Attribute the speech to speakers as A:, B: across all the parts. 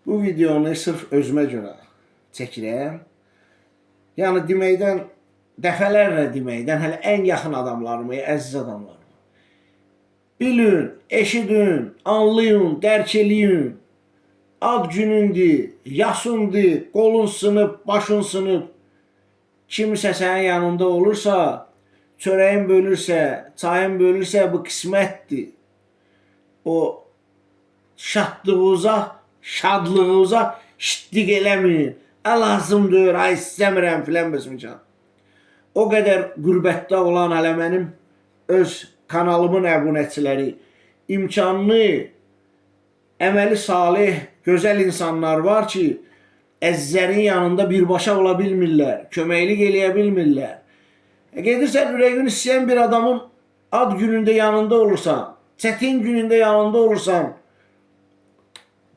A: Bu videonu sırf özümə görə çəkirəm. Yəni deməkdən, dəfələrlə deməkdən, hələ ən yaxın adamlarımı, əziz adamlarımı. Bilin, eşidin, anlayın, dərk eləyin. Ad günündür, yaşındır, qolun sınıb, başın sınıb. Kimsə sənin yanında olursa, çörəyin bölürsə, çayın bölürsə, bu qismətdir. O şadlığınıza, şadlığınıza şitlik eləməyin. Lazımdır, ay istəmirəm filan bəsməcan. O qədər qürbətdə olan hələ mənim öz kanalımın əbunəçiləri, imkanlı, əməli salih, gözəl insanlar var ki, əzizlərin yanında birbaşa ola bilmirlər, köməklik eləyə bilmirlər. Gedirsən ürəyini istəyən bir adamın ad günündə yanında olursan, çətin günündə yanında olursan,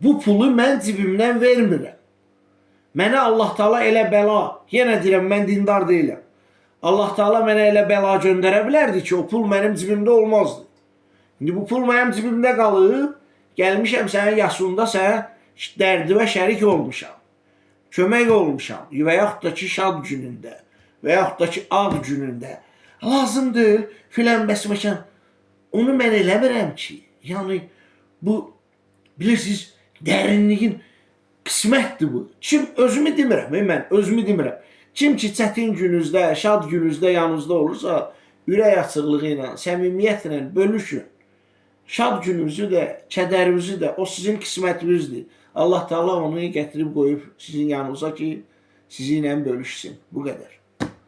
A: bu pulu mən cibimdən vermirəm. Mənə Allah Taala elə bəla, yenə deyirəm mən dindar deyiləm. Allah Taala mənə elə bəla göndərə bilərdi ki, o pul mənim cibimdə olmazdı. İndi bu pul mənim cibimdə qalıb, gəlmişəm sənin yaşında sənə dərdivə şərik olmuşam. Kömək olmuşam və yaxud da ki şad günündə və yaxud da ki ad günündə. Lazım deyil filan bəsməkan. Onu mən eləmirəm ki. Yəni bu bilirsiniz dərinliyin qismətdir bu. Kim özümü demirəm, mən özümü demirəm. Kim ki çətin gününüzdə, şad gününüzdə yanınızda olursa, ürək açıqlığı ilə, səmimiyyətlə bölüşün. Şad gününüzü də, kədərinizi də, o sizin qismətinizdir. Allah Taala onu gətirib qoyub sizin yanınıza ki, sizinlə bölüşsün. Bu qədər.